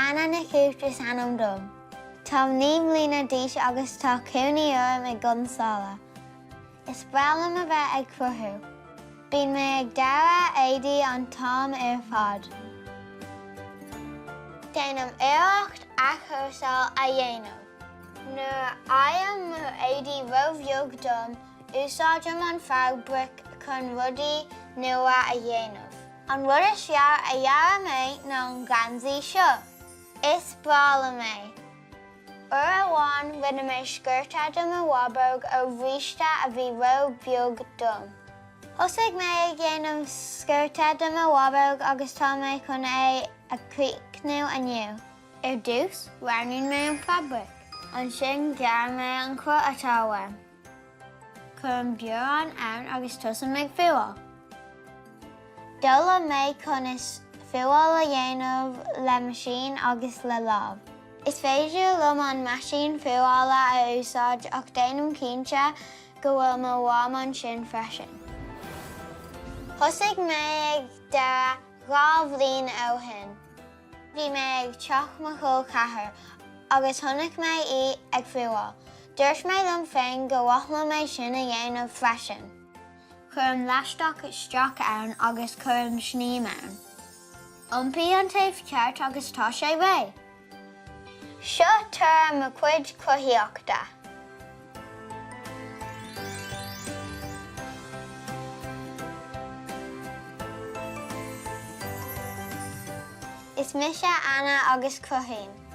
Anna Nic Uait is ainm dom. Táim 9 mbliana d'aois agus tá cónaí orm i gConn Sáile. Is breá liom a bheith ag cruthú. Bíonn mé ag dearadh éadaí an t-am ar fad. Déanaim iarracht athchúrsáil a dhéanamh. Nuair a fhaighim mo éadaí róbheag dom, úsáidim an fabraic chun rudaí nua a dhéanamh. An rud is fearr a dhear mé ná an geansaí seo. Is breá liom é. Uair amháin rinne mé sciorta do mo bhábóg ó bhríste a bhí ró-bheag dom. Thosaigh mé ag déanamh sciorta do mo bhábóg agus tá mé chun é a chríochnú inniu. Ar dtús, roghnaíonn mé an fabraic. Ansin gearrann mé an cruth atá uaim. Cuirim biorán ann agus tosaím ag fuáil. D'fhoghlaim mé conas fuáil a dhéanamh le meaisín agus le lámh. Is féidir liom an meaisín fuála a úsáid ach déanaim cinnte go bhfuil mo mham ansin freisin. Thosaigh mé ag dearadh 2 bhliain ó shin. Bhí mé ag teach mo chol ceathar agus chonaic mé í ag fuáil. Dúirt mé liom féin gur mhaith liom é sin a dhéanamh freisin. Cuirim leaisteach isteach ann agus cuirim snaidhm ann. Iompaigh an taobh ceart agus tá sé réidh! Seo toradh mo chuid cruthaíochta. Is mise Anna agus cruthaím.